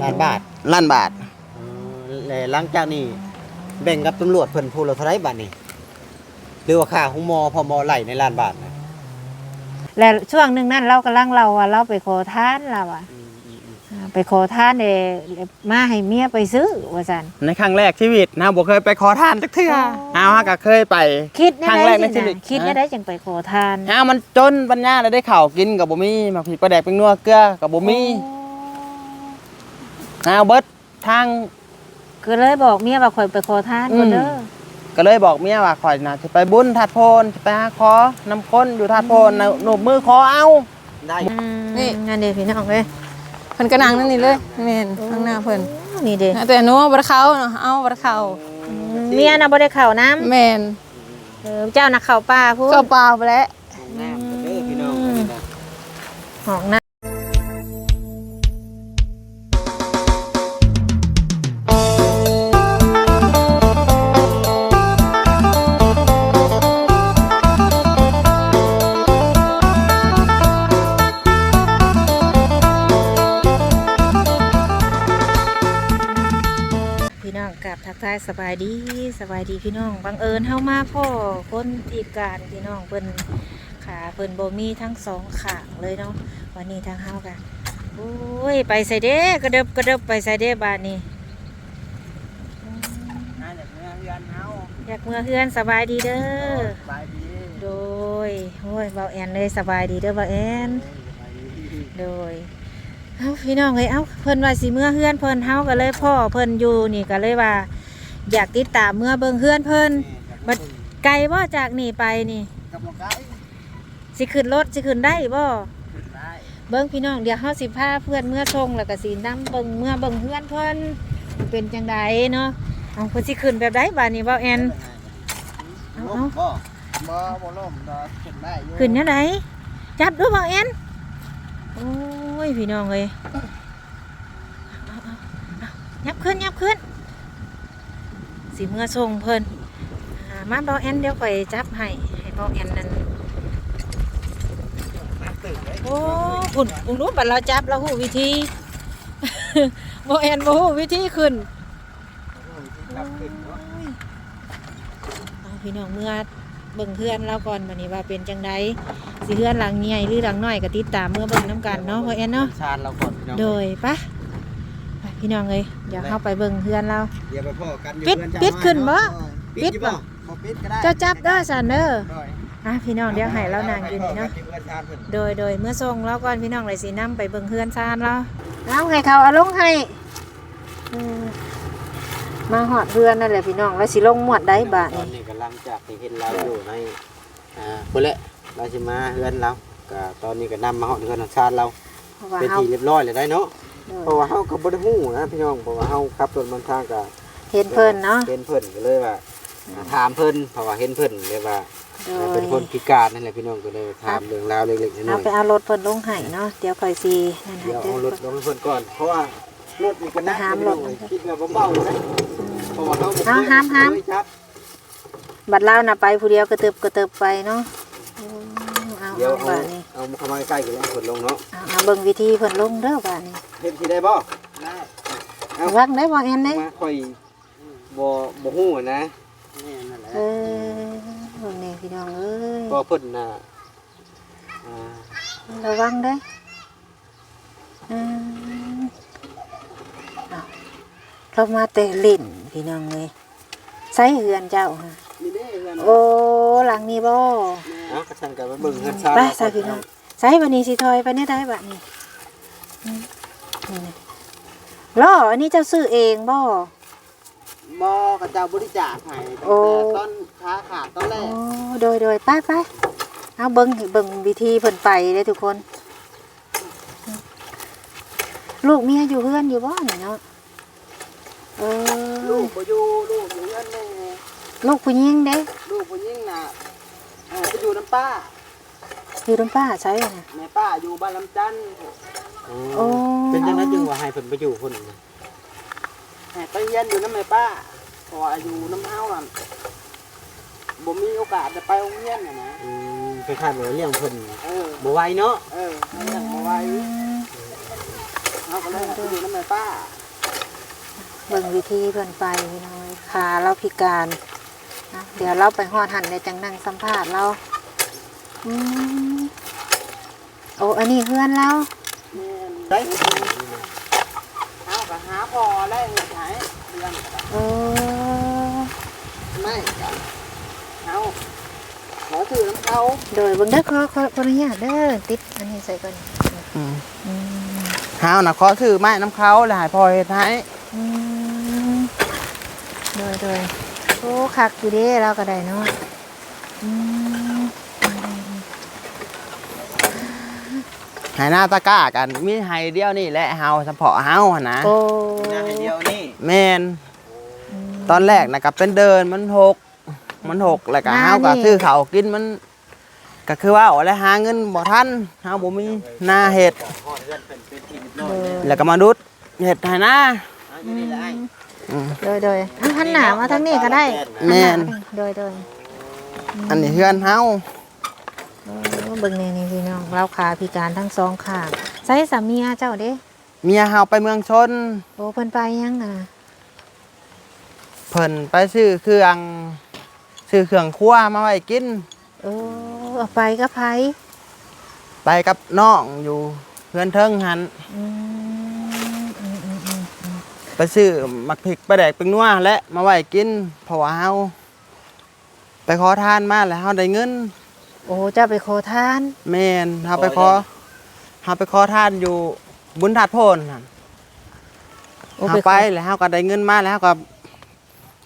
ລ້ານບາດ. ລ້ານບາດ. ເອີ ແລະ ຫຼັງຈາກນີ້ແບ່ງກັບຕຳຫຼວດເພິ່ນຜູ້ລະເທົ່າໃດບາດນີ້? ຫຼືວ່າຄ່າໂຮງໝໍ ພໍ່ໝໍໄລ່ໃນລ້ານບາດນະ? ແລະ ຊ່ວງໜຶ່ງນັ້ນລາວກຳລັງເລົ່າວ່າລາວໄປຂໍທານ ລາວວ່າ ອືມ ອືມ ອືມ ອ່າ ໄປຂໍທານແດ່ ມາໃຫ້ເມຍໄປຊື້ວ່າຊັ້ນ. ໃນຄັ້ງແລກຊີວິດນະ ບໍ່ເຄີຍໄປຂໍທານຈັກເທື່ອ. ອໍ ເຮົາ ເຮົາກໍເຄີຍໄປ ຄິດແນວໃດ ຄັ້ງແລກໃນຊີວິດ. ຄິດແນວໃດຈຶ່ງໄປຂໍທານ? ເຮົາມັນຈົນ ປັນຍາລະໄດ້ ເຂົ້າກິນກໍບໍ່ມີ ໝາກພິກປາແດກ ແປ້ງນົວ ເກືອກໍບໍ່ມີ. ອໍ ເຮົາເບິດ ທາງ ກໍເລີຍບອກເມຍວ່າຂ້ອຍໄປຂໍທານ ອືມ ກ່ອນເດີ. ກໍເລີຍບອກເມຍວ່າຂ້ອຍນະຊິໄປບຸນທາດໂພນ ຊິໄປຫາຂໍນຳຄົນຢູ່ທາດໂພນ ອືມ ນະ ໂນບມືຂໍເອົາ. ໄດ້ ອືມ ນີ້ ນັ້ນເດ້ພີ່ນ້ອງເອີຍ ເພິ່ນກໍນັ່ງນັ້ນນີ້ເລີຍ. ແມ່ນ ໂອ້ ທາງໜ້າເພິ່ນ ນີ້ເດ້ ແຕ່ໜູບໍ່ໄດ້ເຂົ້າເນາະ ເອົາບໍ່ໄດ້ເຂົ້າ. ອືມ ເມຍນະບໍ່ໄດ້ເຂົ້ານຳ. ແມ່ນ ເອີ ເຈົ້ານະເຂົ້າປ່າພຸ້ນ ເຂົ້າປ່າພຸ້ນແຫຼະ. ຫ້ອງນ້ຳເດີພີ່ນ້ອງ ອືມ ອັນນີ້ນະ ຫ້ອງນ້ຳ. ພີ່ນ້ອງ ກາບທັກທາຍສະບາຍດີ ສະບາຍດີພີ່ນ້ອງ. ບັງເອີນເຮົາມາພໍ້ຄົນພິການ ພີ່ນ້ອງ ເພິ່ນ ຂາເພິ່ນບໍ່ມີທັງສອງຂ້າງເລີຍເນາະ. ບາດນີ້ທາງເຮົາກະ ໂອ້ຍ ໄປໃສເດ້ ກະເດີບກະເດີບ ໄປໃສເດ້ບາດນີ້? ອືມ ນາ ຢາກເມືອເຮືອນເຮົາ ຢາກເມືອເຮືອນ. ສະບາຍດີເດີ. ໂອ້ ສະບາຍດີ. ໂດຍ ໂອ້ຍ ເວົ້າແອນເລີຍ ສະບາຍດີເດີເວົ້າແອນ. ໂດຍ ສະບາຍດີ. ໂດຍ ເອົ້າ ພີ່ນ້ອງເອີຍ ເອົ້າ ເພິ່ນວ່າຊິເມືອເຮືອນເພິ່ນ ເຮົາກໍເລີຍພໍ້ເພິ່ນຢູ່ນີ້ ກໍເລີຍວ່າຢາກຕິດຕາມເມືອເບິ່ງເຮືອນເພິ່ນ. ແມ່ນ ບັດໄກບໍ່ຈາກນີ້ໄປນີ້? ກໍບໍ່ໄກ. ຊິຂຶ້ນລົດ ຊິຂຶ້ນໄດ້ບໍ່? ຂຶ້ນໄດ້. ເບິ່ງພີ່ນ້ອງ ດຽວເຮົາຊິພາເພື່ອນເມືອສົ່ງ ແລ້ວກໍຊິນຳເບິ່ງ ເມືອເບິ່ງເຮືອນເພິ່ນ ເປັນຈັ່ງໃດເນາະ. ເອົ້າ ເພິ່ນຊິຂຶ້ນແບບໃດບາດນີ້ ເວົ້າແອນ? ເອົາ ລົງບໍ່? ບໍ່ ບໍ່ລົງດອກ ຂຶ້ນໄດ້ຢູ່. ຂຶ້ນແນວໃດ? ຈັບດູ ເວົ້າແອນ. ໂອ້ຍ ພີ່ນ້ອງເອີຍ ເອົາ ເອົາ ເອົາ ຍັບຂຶ້ນ ຍັບຂຶ້ນ ຊິເມືອສົ່ງເພິ່ນ. ອ່າ ມາ ເບົາແອນ ດຽວຂ້ອຍຈັບໃຫ້ ໃຫ້ເບົາແອນນັ້ນ. ໂອ້ ພຸ້ນ ພຸ້ນ ບັດລາວຈັບ ລາວຮູ້ວິທີ ເບົາແອນບໍ່ຮູ້ວິທີຂຶ້ນ. ໂອ້ຍ ເອົາ ພີ່ນ້ອງ ເມືອເບິ່ງເຮືອນລາວກ່ອນ ບາດນີ້ວ່າເປັນຈັ່ງໃດ ຊິເຮືອນຫຼັງໃຫຍ່ ຫຼື ຫຼັງນ້ອຍ ກໍຕິດຕາມເມືອເບິ່ງນຳກັນເນາະ ພໍ່ແອນເນາະ. ຊານລາວກ່ອນ ພີ່ນ້ອງ. ໂດຍ ໄປ ໄປ ພີ່ນ້ອງເອີຍ ດຽວເຮົາໄປເບິ່ງເຮືອນລາວ. ດຽວໄປພໍ້ກັນຢູ່ເຮືອນ ປິດຂຶ້ນບໍ່? ປິດບໍ່? ບໍ່ປິດກໍໄດ້ ເຈົ້າຈັບເດີ ຊັ້ນເດີ. ໂດຍ ອ່ະ ພີ່ນ້ອງ ດຽວໃຫ້ລາວນັ່ງຢູ່ນີ້ເນາະ. ໂດຍ ໂດຍ ເມືອສົ່ງລາວກ່ອນ ພີ່ນ້ອງ ແລ້ວຊິນຳໄປເບິ່ງເຮືອນຊານລາວ. ເອົາ ໃຫ້ເຂົາເອົາລົງໃຫ້. ເອີ ມາຮອດເຮືອນນັ້ນແຫຼະພີ່ນ້ອງ ລາວຊິລົງໝວດໃດບາດນີ້? ຕອນນີ້ກຳລັງຈາກທີ່ເຫັນລາວຢູ່ໃນ ອ່າ ພຸ້ນແຫຼະ ລາວຊິມາເຮືອນລາວ ກະຕອນນີ້ກະນຳມາຮອດເຮືອນຮອດຊານລາວ ເປັນທີ່ຮຽບຮ້ອຍແລ້ວໄດ໋ເນາະ. ໂດຍ ເພາະວ່າເຮົາກໍບໍ່ໄດ້ຮູ້ນະພີ່ນ້ອງ ເພາະວ່າເຮົາຂັບລົດນຳທາງກະເຫັນເພິ່ນເນາະ ເຫັນເພິ່ນ ກະເລີຍວ່າ ອ່າ ຖາມເພິ່ນ ເພາະວ່າເຫັນເພິ່ນແບບວ່າ ໂດຍ ເປັນຄົນພິການນັ້ນແຫຼະພີ່ນ້ອງ ກໍເລີຍຖາມເລື່ອງລາວເລັກໆນ້ອຍໆ. ເອົາໄປເອົາລົດເພິ່ນລົງໃຫ້ເນາະ ດຽວຂ້ອຍຊິນັ້ນໃຫ້. ດຽວເອົາລົດລົງໃຫ້ເພິ່ນກ່ອນ ເພາະວ່າລົດນີ້ກໍໜັກ ພີ່ນ້ອງ ຄິດວ່າບໍ່ເບົາເດ້ ເພາະວ່າເຮົາບໍ່ເຄີຍ ເອົາຫາມໆ ເຄີຍຈັບ. ບັດລາວນະໄປຜູ້ດຽວກະຕຶບກະຕຶບໄປເນາະ. ເອົາ ເອົາ ດຽວເອົາ ບາດນີ້ ເອົາເຂົ້າມາໃກ້ໆ ກໍໄດ້ເພິ່ນລົງເນາະ. ເອົາ ເອົາເບິ່ງວິທີເພິ່ນລົງເດີບາດນີ້ ເຮັດຊິໄດ້ບໍ່? ໄດ້. ເອົາ ລະວັງໄດ້ບໍ່ແອນເດ້ ຂ້ອຍ ບໍ່ ບໍ່ຮູ້ນະ. ແມ່ນນັ້ນແຫຼະ. ເອີ ເບິ່ງແດ່ພີ່ນ້ອງເອີຍ ເພາະເພິ່ນນະ ອ່າ ລະວັງເດີ້. ອືມ ເອົາ ລາວມາແຕ່ຫຼິ້ນພີ່ນ້ອງເອີຍ. ໃສເຮືອນເຈົ້າ? ນີ້ເດ້ເຮືອນ. ໂອ້ ຫຼັງນີ້ບໍ່? ແມ່ນ. ເອົາ ຄັນຊັ້ນກໍໄປເບິ່ງເຮືອນຊານ ໄປຊະພີ່ນ້ອງ. ໃສບາດນີ້ ຊິຖອຍໄປແນວໃດບາດນີ້? ອືມ ນີ້ນະ ລໍ້ ອັນນີ້ເຈົ້າຊື້ເອງບໍ່? ບໍ່ ເຂົາເຈົ້າບໍລິຈາກໃຫ້ ໂອ້ ຕັ້ງແຕ່ຕອນຂາຂາດຕອນແລກ. ໂອ້ ໂດຍໆ ໄປໆ ເອົາເບິ່ງ ເບິ່ງວິທີເພິ່ນໄປເດ້ທຸກຄົນ. ລູກເມຍຢູ່ເຮືອນຢູ່ບໍ່ນີ້ເນາະ? ເອີ ລູກບໍ່ຢູ່ ລູກຢູ່ເຮືອນແມ່. ລູກຜູ້ຍິງເດ້? ລູກຜູ້ຍິງນະ ເອີ ໄປຢູ່ນຳປ້າ. ຢູ່ນຳປ້າໃສນະ? ແມ່ປ້າຢູ່ບ້ານລຳຈັນ. ໂອ້ ໂອ້ ເປັນຈັ່ງໃດຈຶ່ງວ່າໃຫ້ເພິ່ນໄປຢູ່ພຸ້ນ? ໃຫ້ໄປຮຽນຢູ່ນຳແມ່ປ້າ ເພາະວ່າຢູ່ນຳເຮົາຫັ້ນ ບໍ່ມີໂອກາດໄດ້ໄປໂຮງຮຽນຫັ້ນນະ. ອືມ ຄ້າຍໆວ່າລ້ຽງເພິ່ນ ເອີ ບໍ່ໄຫວເນາະ. ເອີ ລ້ຽງບໍ່ໄຫວ. ອືມ ເຮົ ເຮົາກໍເລີຍໃຫ້ໄປຢູ່ນຳແມ່ປ້າ. ເບິ່ງວິທີເພິ່ນໄປພີ່ນ້ອງເອີຍ ຂາລາວພິການ. ນະ ດຽວລາວໄປຮອດຫັ້ນແລ້ວຈັ່ງນັ່ງສຳພາດລາວ. ອືມ ໂອ້ ອັນນີ້ເຮືອນລາວ. ແມ່ນ ໄດ້ ເຮົາກໍຫາພໍ່ແລ້ວເຮັດໃຫ້ເຮືອນກໍໄດ້. ເອີ ໄມ້ກໍເຮົາຂໍຊື້ນຳເຂົາ. ໂດຍ ເບິ່ງເດີ ຂໍ ຂໍ ຂໍອະນຸຍາດເດີ ຕິດອັນນີ້ໃສ່ກ່ອນ. ອືມ ອືມ ເຮົານະຂໍຊື້ໄມ້ນຳເຂົາ ແລ້ວໃຫ້ພໍ່ເຮັດໃຫ້. ອືມ ໂດຍ ໂດຍ ໂອ້ ຄັກຢູ່ເດ້ ລາວກໍໄດ້ເນາະ. ອືມ ໄຮ່ນາຕາກ້າກັນມີໄຮ່ດຽວນີ້ແຫຼະ ເຮົາສະເພາະເຮົາຫັ້ນນະ. ໂອ້ ນາໄຮ່ດຽວນີ້. ແມ່ນ ອືມ ຕອນແລກນະກໍເປັນເດີ່ນ ມັນຫົກ ມັນຫົກ ແລ້ວກໍເຮົາກໍຊື້ເຂົ້າກິນ ມັນກໍຄືເວົ້າແຫຼະ ຫາເງິນບໍ່ທັນ ເຮົາບໍ່ມີນາເຮັດ ແລ້ວກໍມາດຸດ ເຮັດໄຮ່ນາ. ອືມ ອືມ ໂດຍ ໂດຍ ເອົາ ຫັນໜ້າມາທາງນີ້ກໍໄດ້. ແມ່ນ ໂດຍ ໂດຍ ອືມ ອັນນີ້ເຮືອນເຮົາ. ໂອ້ ເບິ່ງແດ່ນີ້ພີ່ນ້ອງ ລາວຂາພິການທັງສອງຂ້າງ. ໃສສາເມຍເຈົ້າເດ້? ເມຍເຮົາໄປເມືອງຊົນ. ໂອ້ ເພິ່ນໄປຫຍັງນະ? ເພິ່ນໄປຊື້ເຄື່ອງ ຊື້ເຄື່ອງຄົວມາໄວ້ກິນ. ເອີ ເອົາໄປກັບໃຜ? ໄປກັບນ້ອງຢູ່ເຮືອນເທິງຫັ້ນ. ອືມ ອືມ ໄປຊື້ໝາກພິກ ປາແດກ ແປ້ງນົວແຫຼະມາໄວ້ກິນ ເພາະວ່າເຮົາໄປຂໍທານມາແລ້ວເຮົາໄດ້ເງິນ. ໂອ້ ເຈົ້າໄປຂໍທານ? ແມ່ນ ເຮົາໄປຂໍ ຂໍຫຍັງ? ເຮົາໄປຂໍທານຢູ່ບຸນທາດໂພນຫັ້ນ. ໂອ້ ເຮົາໄປ ໄປຂໍ ແລ້ວເຮົາກໍໄດ້ເງິນມາ ແລ້ວເຮົາກໍ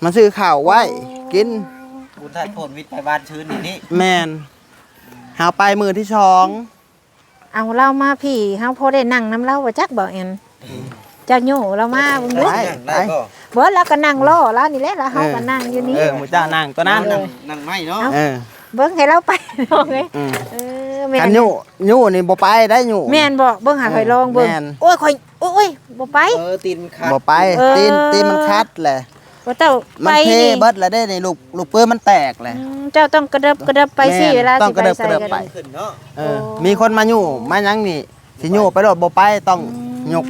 ມາຊື້ເຂົ້າໄວ້ ໂອ້ ກິນ. ບຸນທາດໂພນວິດໄປວານຊືນນີ້ຕິ? ແມ່ນ ເຮົາໄປມື້ທີສອງ. ເອົາລາວມາພີ້ ເຮົາພໍໄດ້ນັ່ງນຳລາວບໍ່ຈັກບໍ່ແອນ? ອືມ ຈັກໂຍລາວມາເບິ່ງດູ. ໄດ້ ໄດ້ບໍ່? ບໍ່ ລາວກໍນັ່ງລໍ້ລາວນີ້ແຫຼະ ລາວເຮົາກໍນັ່ງຢູ່ນີ້. ເອີ ໝູ່ເຈົ້ານັ່ງຕົວນັ້ນ ນັ່ງ ນັ່ງໄມ້ເນາະ. ເອີ ເບິ່ງໃຫ້ລາວໄປນ້ອງເອີຍ. ອືມ ເອີ ແມ່ນ ຄັນໂຍ ໂຍນີ້ບໍ່ໄປໄດ້ໂຍ. ແມ່ນບໍ່? ເບິ່ງຫາ ເອີ ຂ້ອຍລອງເບິ່ງ. ແມ່ນ ໂອ້ຍ ຂ້ອຍ ໂອ້ຍ ບໍ່ໄປ. ເອີ ຕີນມັນຂັດ. ເອີ ຕີນ ຕີນມັນຂັດແຫຼະ. ວ່າເຈົ້າໄປນີ້ ມັນເພເບິດແລ້ວເດ້ນີ້ ລູກ ລູກປືນມັນແຕກແຫຼະ. ອືມ ເຈົ້າຕ້ອງກະເດີບກະເດີບໄປ. ແມ່ນ ຊິເວລາຊິໄປໃສກໍໄດ້. ເອີ ອືມ ມີຄົນມາຍູ້ມາຫຍັງນີ້ ຊິຍູ້ໄປໂລດບໍ່ໄປ ຕ້ອງ ອືມ ຍົກ.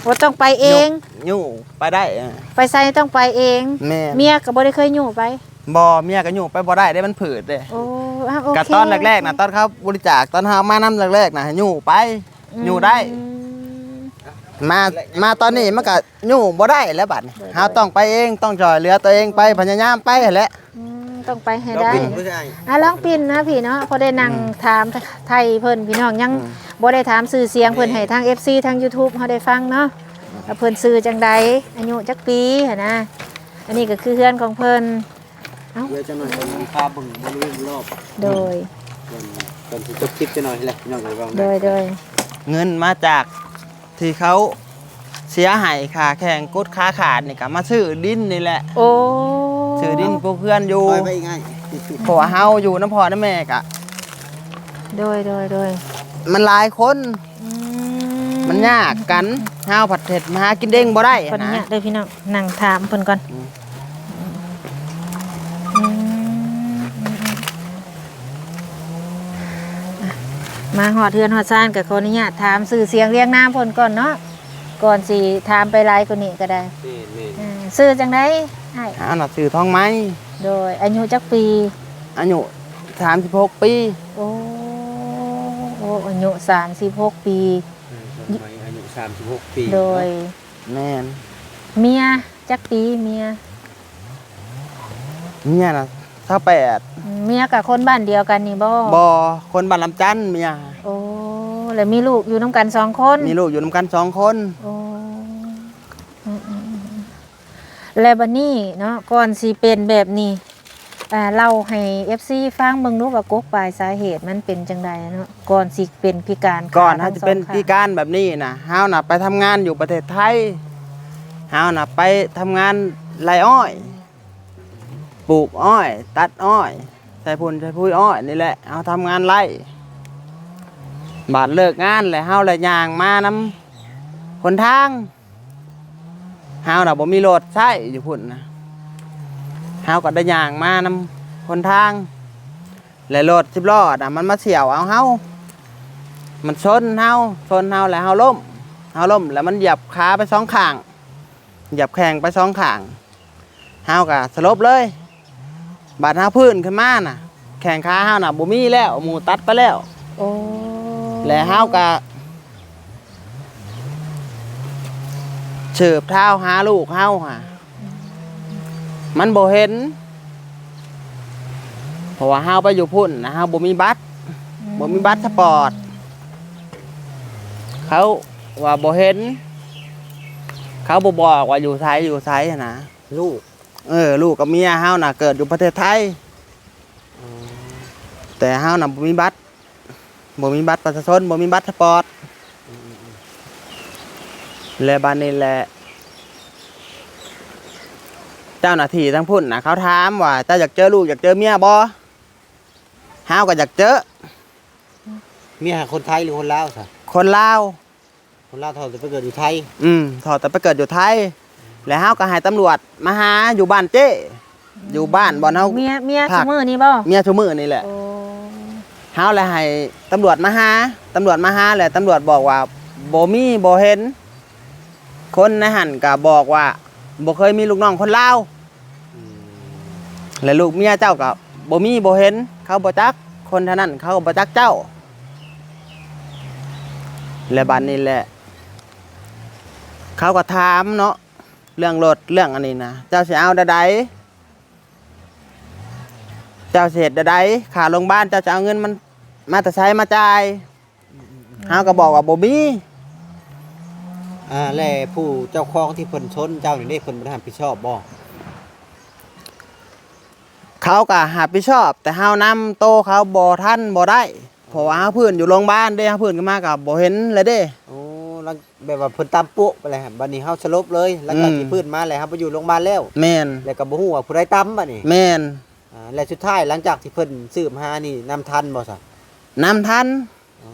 ໂອ້ ຕ້ອງໄປເອງ. ຍົກ ຍູ້ໄປໄດ້. ເອີ ໄປໃສຕ້ອງໄປເອງ. ແມ່ນ ເມຍກໍບໍ່ໄດ້ເຄີຍຍູ້ໄປ. ບໍ່ ເມຍກໍຍູ້ໄປບໍ່ໄດ້ເດ້ ມັນຜືດເດ້. ໂອ້ ອ່າ ໂອເຄ. ກໍຕອນແລກໆນະ ຕອນເຂົາບໍລິຈາກ ຕອນເຮົາມານຳແລກໆນະ ໃຫ້ຍູ້ໄປ. ອືມ ຍູ້ໄດ້. ມາ ມາຕອນນີ້ມັນກໍຍູ້ບໍ່ໄດ້ແລ້ວບັດນີ້. ໂດຍ ເຮົາຕ້ອງໄປເອງ ຕ້ອງຊ່ອຍເຫຼືອຕົວເອງໄປ ອືມ ພະຍາຍາມໄປຫັ້ນແຫຼະ. ອືມ ຕ້ອງໄປໃຫ້ໄດ້. ລອງປິ່ນເບິ່ງ ອ່າ ລອງປິ່ນນະພີ່ເນາະ ພໍໄດ້ນັ່ງ ອືມ ຖາມໄທເພິ່ນ ພີ່ນ້ອງຍັງ ອືມ ບໍ່ໄດ້ຖາມຊື່ສຽງເພິ່ນ ແມ່ນ ໃຫ້ທາງ ເອັຟຊີ ທາງ YouTube ເຮົາໄດ້ຟັງເນາະ ວ່າເພິ່ນຊື່ຈັ່ງໃດ ອາຍຸຈັກປີຫັ້ນນະ. ອັນນີ້ກໍຄືເຮືອນຂອງເພິ່ນ. ເອົ້າ ດຽວຈັກໜ້ອຍ ພາເບິ່ງບໍລິເວນລອບ. ໂດຍ ເພິ່ນ ເພິ່ນຊິຈົບຄລິບຈັກໜ້ອຍແຫຼະ ພີ່ນ້ອງເອີຍ. ໂດຍ ໂດຍ ເງິນມາຈາກທີ່ເຂົາເສຍໃຫ້ ຂາແຂ້ງກົດຂາຂາດນີ້ ກໍມາຊື້ດິນນີ້ແຫຼະ. ໂອ້ ຊື້ດິນປູກເຮືອນຢູ່. ເພາະວ່າເຮົາຢູ່ນຳພໍ່ນຳແມ່ກະ ໂດຍ ໂດຍ ໂດຍ ມັນຫຼາຍຄົນ. ອືມ ມັນຍາກກັນ ເຮົາພັດເຮັດຫາກິນເອງບໍ່ໄດ້. ຂໍອະນຸຍາດເດີພີ່ນ້ອງ ນັ່ງຖາມເພິ່ນກ່ອນ. ອືມ ອືມ ອ່ະ ມາຮອດເຮືອນຮອດຊານ ກໍຂໍອະນຸຍາດຖາມຊື່ສຽງລຽງນາມເພິ່ນກ່ອນເນາະ ກ່ອນຊິຖາມໄປຫຼາຍກວ່ານີ້ກໍໄດ້. ແມ່ນໆ ເອີ ຊື່ຈັ່ງໃດອ້າຍ? ເຮົານະຊື່ທອງໄມ. ໂດຍ ອາຍຸຈັກປີ? ອາຍຸສາມສິບຫົກປີ. ໂອ້ ໂອ້ ອາຍຸສາມສິບຫົກປີ. ເອີ ທອງໄມອາຍຸສາມສິບຫົກປີ. ໂດຍ ເນາະ ແມ່ນ. ເມຍຈັກປີເມຍ? ເມຍນະຊາວແປດ. ອືມ ເມຍກໍຄົນບ້ານດຽວກັນນີ້ບໍ່? ບໍ່ ຄົນບ້ານລຳຈັນເມຍ. ໂອ້ ແລ້ວມີລູກຢູ່ນຳກັນສອງຄົນ? ມີລູກຢູ່ນຳກັນສອງຄົນ. ໂອ້ ອືມໆໆ ແລ້ວບັດນີ້ເນາະ ກ່ອນຊິເປັນແບບນີ້ ອ່າ ເລົ່າໃຫ້ເອັຟຊີຟັງເບິ່ງດູວ່າ ກົກປາຍສາເຫດມັນເປັນຈັ່ງໃດເນາະ ກ່ອນຊິເປັນພິການຂາທັງສອງຂ້າງ? ກ່ອນເຮົາຈະເປັນພິການແບບນີ້ນະ ເຮົານະໄປທຳງານຢູ່ປະເທດໄທ. ເຮົານະໄປທຳງານໄລ່ອ້ອຍ ປູກອ້ອຍ ຕັດອ້ອຍ ໃສ່ຝຸ່ນໃສ່ປຸ໋ຍອ້ອຍນີ້ແຫຼະ. ເຮົາທຳງານໄລ່ ບາດເລີກງານແລ້ວ ເຮົາລະຍ່າງມານຳຫົນທາງ. ເຮົານະບໍ່ມີລົດໃຊ້ຢູ່ພຸ້ນນະ ເຮົາກໍໄດ້ຍ່າງມານຳຫົນທາງ ແລະລົດສິບລໍ້ນະ ມັນມາສ່ຽວເອົາເຮົາ ມັນຊົນເຮົາ ຊົນເຮົາແລ້ວເຮົາລົ້ມ. ເຮົາລົ້ມ ແລ້ວມັນຢຽບຂາໄປສອງຂ້າງ ຢຽບແຂ້ງໄປສອງຂ້າງ ເຮົາກໍສະຫຼົບເລີຍ. ບາດເຮົາຟື້ນຂຶ້ນມານະ ແຂ້ງຂາເຮົານະບໍ່ມີແລ້ວ ໝູຕັດໄປແລ້ວ. ໂອ້ ແລະເຮົາກໍສືບທາວຫາລູກເຮົາຫາ ມັນບໍ່ເຫັນ ເພາະວ່າເຮົາໄປຢູ່ພຸ້ນນະ ເຮົາບໍ່ມີບັດ ອືມ ບໍ່ມີບັດສະປອດ ເຂົາວ່າບໍ່ເຫັນ ເຂົາບໍ່ບອກວ່າຢູ່ໃສ ຢູ່ໃສຫັ້ນນະ. ລູກ ເອີ ລູກກັບເມຍເຮົານະເກີດຢູ່ປະເທດໄທ ອືມ ແຕ່ເຮົານະບໍ່ມີບັດ ບໍ່ມີບັດປະຊາຊົນ ບໍ່ມີບັດສະປອດ ອືມໆໆ ແລະບາດນີ້ແຫຼະ ເຈົ້າໜ້າທີ່ທາງພຸ້ນນະ ເຂົາຖາມວ່າ ເຈົ້າຢາກເຈີລູກ ຢາກເຈີເມຍບໍ່? ເຮົາກໍຢາກເຈີ. ເມຍຫາຄົນໄທ ຫຼືຄົນລາວຊະ? ຄົນລາວ. ຄົນລາວເຖົ້າແຕ່ໄປເກີດຢູ່ໄທ. ອືມ ເຖົ້າແຕ່ໄປເກີດຢູ່ໄທ ແລ້ວເຮົາກໍໃຫ້ຕຳຫຼວດມາຫາຢູ່ບ້ານເຈ້ ຢູ່ບ້ານບ່ອນເຮົາ ເມຍ ເມຍຊຸມື້ນີ້ບໍ່? ເມຍຊຸມື້ນີ້ແຫຼະ. ໂອ້ ເຮົາແຫຼະໃຫ້ຕຳຫຼວດມາຫາ ຕຳຫຼວດມາຫາ ແລ້ວຕຳຫຼວດບອກວ່າບໍ່ມີ ບໍ່ເຫັນ. ຄົນໃນຫັ້ນກໍບອກວ່າບໍ່ເຄີຍມີລູກນ້ອງຄົນລາວ. ອືມ ແລະລູກເມຍເຈົ້າກໍບໍ່ມີ ບໍ່ເຫັນ ເຂົາບໍ່ຈັກ ຄົນເທົ່ານັ້ນເຂົາກໍບໍ່ຈັກເຈົ້າ. ແລະບາດນີ້ແຫຼະ ເຂົາກໍຖາມເນາະ ເລື່ອງລົດ ເລື່ອງອັນນີ້ນະ ເຈົ້າຊິເອົາແນວໃດ? ເຈົ້າຊິເຮັດແນວໃດ? ຄ່າໂຮງບານເຈົ້າຈະເອົາເງິນມັນມາແຕ່ໃສມາຈ່າຍ? ເຮົາກໍບອກວ່າບໍ່ມີ. ອ່າ ແລະຜູ້ເຈົ້າຂອງທີ່ເພິ່ນຊົນເຈົ້ານີ້ເດ້ ເພິ່ນບໍ່ໄດ້ຮັບຜິດຊອບບໍ່? ເຂົາກໍຮັບຜິດຊອບ ແຕ່ເຮົານຳໂຕເຂົາບໍ່ທັນ ບໍ່ໄດ້ ເພາະວ່າເຮົາຟື້ນຢູ່ໂຮງບານເດ້ ເຮົາຟື້ນຂຶ້ນມາກໍບໍ່ເຫັນແລ້ວເດ້. ໂອ້ ຫຼັງ ແບບວ່າເພິ່ນຕຳໂປະໄປແລ້ວ ບັດນີ້ເຮົາສະຫຼົບເລີຍ ຫຼັງຈາກ ອືມ ທີ່ຟື້ນມາແລ້ວ ເຮົາໄປຢູ່ໂຮງບານແລ້ວ. ແມ່ນ. ແລ້ວກໍບໍ່ຮູ້ວ່າຜູ້ໃດຕຳບັດນີ້. ແມ່ນ. ອ່າ ແລະສຸດທ້າຍຫຼັງຈາກທີ່ເພິ່ນສືບຫານີ້ນຳທັນບໍ່ຊະ? ນຳທັນ. ອໍ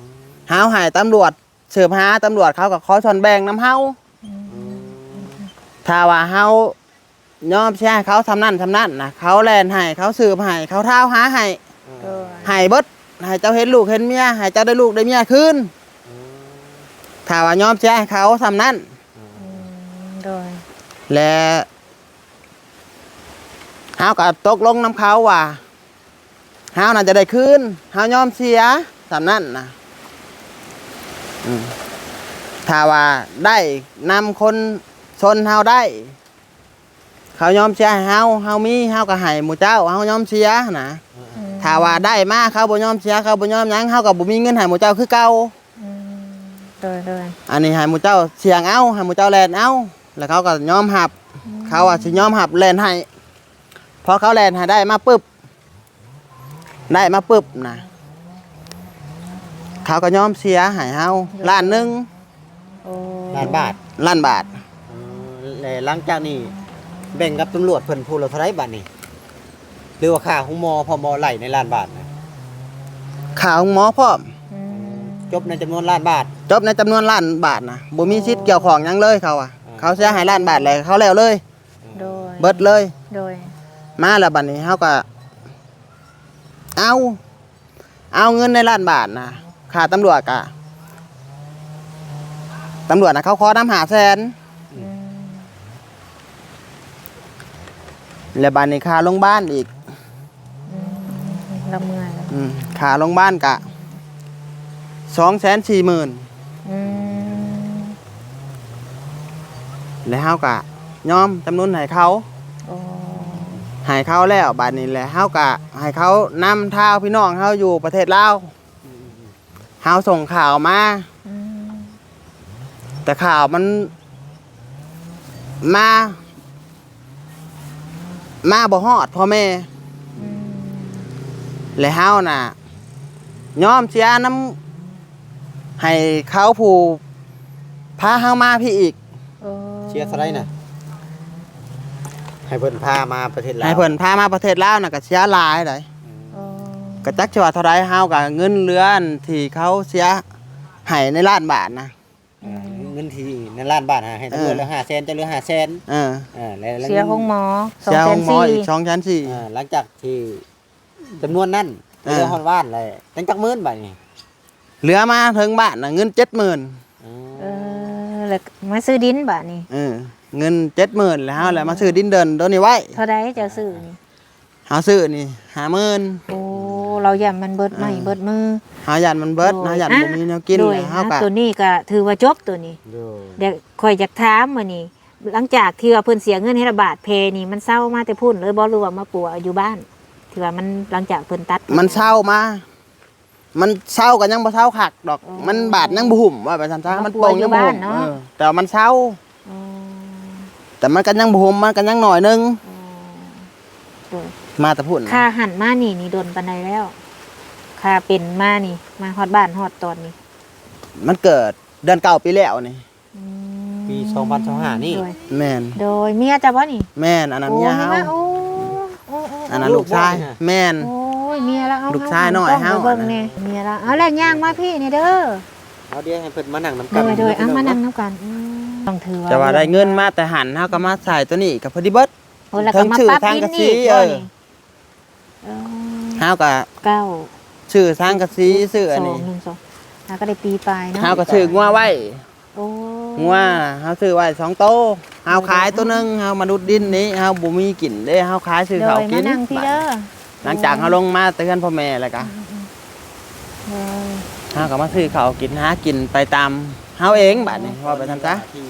ເຮົາໃຫ້ຕຳຫຼວດສືບຫາ ຕຳຫຼວດເຂົາກໍຂໍສ່ວນແບ່ງນຳເຮົາ. ອືມ ຖ້າວ່າເຮົາຍອມເສຍໃຫ້ເຂົາສ່ຳນັ້ນສ່ຳນັ້ນນະ ເຂົາແລ່ນໃຫ້ ເຂົາສືບໃຫ້ ເຂົາທາວຫາໃຫ້. ເອີ ໂດຍ ໃຫ້ເບິດ ໃຫ້ເຈົ້າເຫັນລູກເຫັນເມຍ ໃຫ້ເຈົ້າໄດ້ລູກໄດ້ເມຍຄືນ. ອືມ ຖ້າວ່າຍອມເສຍໃຫ້ເຂົາສ່ຳນັ້ນ. ອືມ ອືມ ໂດຍ ແລະ ເຮົາກໍຕົກລົງນຳເຂົາວ່າ ເຮົານັ້ນຈະໄດ້ຄືນ ເຮົາຍອມເສຍສ່ຳນັ້ນນະ. ອືມ ຖ້າວ່າໄດ້ນຳຄົນຊົນເຮົາໄດ້ ເຂົາຍອມເສຍໃຫ້ເຮົາ ເຮົາມີ ເຮົາກໍໃຫ້ໝູ່ເຈົ້າ ເຮົາຍອມເສຍນະ. ອືມ ຖ້າວ່າໄດ້ມາ ເຂົາບໍ່ຍອມເສຍ ເຂົາບໍ່ຍອມຫຍັງ ເຮົາກໍບໍ່ມີເງິນໃຫ້ໝູ່ເຈົ້າຄືເກົ່າ. ອືມ ໂດຍໆ ອັນນີ້ໃຫ້ໝູ່ເຈົ້າສ່ຽງເອົາ ໃຫ້ໝູ່ເຈົ້າແລ່ນເອົາ ແລ້ວເຂົາກໍຍອມຮັບ. ອືມ ເຂົາວ່າຊິຍອມຮັບແລ່ນໃຫ້ ພໍເຂົາແລ່ນໃຫ້ໄດ້ມາປຶບ ໄດ້ມາປຶບນະ ເຂົາກໍຍອມເສຍໃຫ້ເຮົາ ໂດຍ ລ້ານໜຶ່ງ. ໂອ້ ລ້ານບາດ ລ້ານບາດ. ເອີ ແລະຫຼັງຈາກນີ້ແບ່ງກັບຕຳຫຼວດເພິ່ນຜູ້ລະເທົ່າໃດບາດນີ້? ຫຼືວ່າຄ່າໂຮງໝໍພ້ອມບໍ່ ໄລ່ໃນລ້ານບາດນະ? ຄ່າໂຮງໝໍພ້ອມ. ອືມ ຈົບໃນຈຳນວນລ້ານບາດ. ຈົບໃນຈຳນວນລ້ານບາດນະ ບໍ່ມີສິດ ອໍ ກ່ຽວຂ້ອງຫຍັງເລີຍເຂົາວ່າ. ອໍ ເຂົາເສຍໃຫ້ລ້ານບາດແລ້ວ ເຂົາແລ້ວເລີຍ. ໂດຍ ເບິດເລີຍ. ໂດຍ ມາແລ້ວບັດນີ້ເຮົາກໍເອົາ ເອົາເງິນໃນລ້ານບາດນະ ຄ່າຕຳຫຼວດກະ ຕຳຫຼວດນະ ເຂົາຂໍນຳຫ້າແສນ. ອືມ ແລະບາດນີ້ຄ່າໂຮງບານອີກ. ອືມ ລະເມື່ອຍແລ້ວ. ອືມ ຄ່າໂຮງບານກະສອງແສນສີ່ໝື່ນ. ອືມ ແລ້ວເຮົາກະຍອມຈຳນົນໃຫ້ເຂົາ. ໂອ້ ໃຫ້ເຂົາແລ້ວ ບາດນີ້ແຫຼະ ເຮົາກະໃຫ້ເຂົານຳທາວພີ່ນ້ອງເຮົາຢູ່ປະເທດລາວ. ອືມ ເຮົາສົ່ງຂ່າວມາ. ອືມ ແຕ່ຂ່າວມັນມາ ມາບໍ່ຮອດພໍ່ແມ່. ອືມ ແລະເຮົານະຍອມເສຍນຳ ໃຫ້ເຂົາຜູ້ພາເຮົາມາພີ້ອີກ. ໂອ້ ເສຍເທົ່າໃດນະ? ໃຫ້ເພິ່ນພາມາປະເທດລາວ ໃຫ້ເພິ່ນພາມາປະເທດລາວນະ ກໍເສຍຫຼາຍໃດ໋. ອືມ ໂອ້ ກໍຈັກຊິວ່າເທົ່າໃດ ເຮົາກໍເງິນເຫຼືອອັນທີ່ເຂົາເສຍໃຫ້ໃນລ້ານບາດນະ. ອ່າ ອືມ ເງິນທີ່ໃນລ້ານບາດຫາໃຫ້ຕຳຫຼວດ ເອີ ແລ້ວຫ້າແສນ ເຈົ້າເຫຼືອຫ້າແສນ. ເອີ ເອີ ແລ້ວ ເສຍໂຮງໝໍ ເສຍໂຮງໝໍອີກສອງແສນສີ່. ອ່າ ຫຼັງຈາກທີ່ຈຳນວນນັ້ນ ເອີ ເຫຼືອຮອດບ້ານແລ້ວ ຍັງຈັກໝື່ນບາດນີ້? ເຫຼືອມາເຖິງບ້ານນະ ເງິນເຈັດໝື່ນ. ອໍ ເອີ ແລ້ວມາຊື້ດິນບາດນີ້ ເອີ ເງິນເຈັດໝື່ນ ແລ້ວເຮົາແຫຼະມາຊື້ດິນເດີ່ນໂຕນີ້ໄວ້. ເທົ່າໃດເຈົ້າຊື້ນີ້? ເຮົາຊື້ນີ້ຫ້າໝື່ນ. ໂອ້ ລາວຢ້ານມັນເບິດໄມ້ເບິດມື ເຮົາຢ້ານມັນເບິດ ເຮົາຢ້ານບໍ່ມີແນວກິນ. ໂດຍ ແລ້ວເຮົາກໍ ໂຕນີ້ກໍຖືວ່າຈົບໂຕນີ້. ໂດຍ ດຽວຂ້ອຍຢາກຖາມມື້ນີ້ ຫຼັງຈາກທີ່ວ່າເພິ່ນເສຍເງິນໃຫ້ລະບາດແພນີ້ ມັນເຊົາມາແຕ່ພຸ້ນເລີຍບໍ່ ຫຼືວ່າມາປົວຢູ່ບ້ານ? ທີ່ວ່າມັນ ຫຼັງຈາກເພິ່ນຕັດ ມັນເຊົາມາ ມັນເຊົາກໍຍັງບໍ່ເຊົາຄັກດອກ. ອໍ ມັນບາດຍັງບໍ່ຫຸ້ມ ວ່າໄປຊັ້ນຊະ ມັນປ່ວງຍັງບໍ່ຫຸ້ມ. ເອີ ແຕ່ວ່າມັນເຊົາ. ອໍ ແຕ່ມັນກໍຍັງບໍ່ຫຸ້ມ ມັນກໍຍັງໜ້ອຍໜຶ່ງ. ອໍ ໂດຍ ມາແຕ່ພຸ້ນ ຄ່າຫັ້ນມານີ້ນີ້ດົນປານໃດແລ້ວ? ຄ່າເປັນມານີ້ ມາຮອດບ້ານຮອດຕອນນີ້ ມັນເກີດເດືອນເກົ້າປີແລ້ວນີ້. ອືມ ປີສອງພັນຊາວຫ້ານີ້. ໂດຍ ແມ່ນ. ໂດຍ ເມຍເຈົ້າບໍ່ນີ້? ແມ່ນ ອັນນັ້ນເມຍເຮົາ. ໂອ້ ໂອ້ ອັນນັ້ນລູກຊາຍ. ແມ່ນ. ໂອ້ຍ ເມຍລາວ ເອົາ ລູກຊາຍນ້ອຍເຮົາ ເບິ່ງແດ່ ເມຍລາວ. ເອົາແລ້ວຍ່າງມາພີ້ແດ່ເດີ. ເອົາ ດຽວໃຫ້ເພິ່ນມານັ່ງນຳກັນ. ໂດຍ ໂດຍ ເອົາມານັ່ງນຳກັນ. ອືມ ຕ້ອງຖືວ່າ ແຕ່ວ່າໄດ້ເງິນມາແຕ່ຫັ້ນ ເຮົາກໍມາໃສ່ໂຕນີ້ກໍພໍດີເບິດ. ໂອ້ ແລ້ວກໍມາປັບດິນອີກ. ເອີ ເຮົາກໍ ເກົ້າ ຊື້ສັງກະສີ ຊື້ອັນນີ້ ໜຶ່ງ ສອງ ເຮົາກໍໄດ້ປີປາຍເນາະ ເຮົາກໍຊື້ງົວໄວ້. ໂອ້ ງົວເຮົາຊື້ໄວ້ສອງໂຕ ເຮົາຂາຍໂຕໜຶ່ງ ເຮົາມາດຸດດິນນີ້ ເຮົາບໍ່ມີກິນເດ້ ເຮົາຂາຍຊື້ເຂົ້າກິນ. ໂດຍ ມານັ່ງພີ້ເດີ. ຫຼັງຈາກເຮົາລົງມາແຕ່ເຮືອນພໍ່ແມ່ແລ້ວກະ ອືມໆ ໂດຍ ເຮົາກໍມາຊື້ເຂົ້າກິນ ຫາກິນໄປຕາມເຮົາເອງບາດນີ້ ເວົ້າໄປຊັ້ນຊະ. ທີ່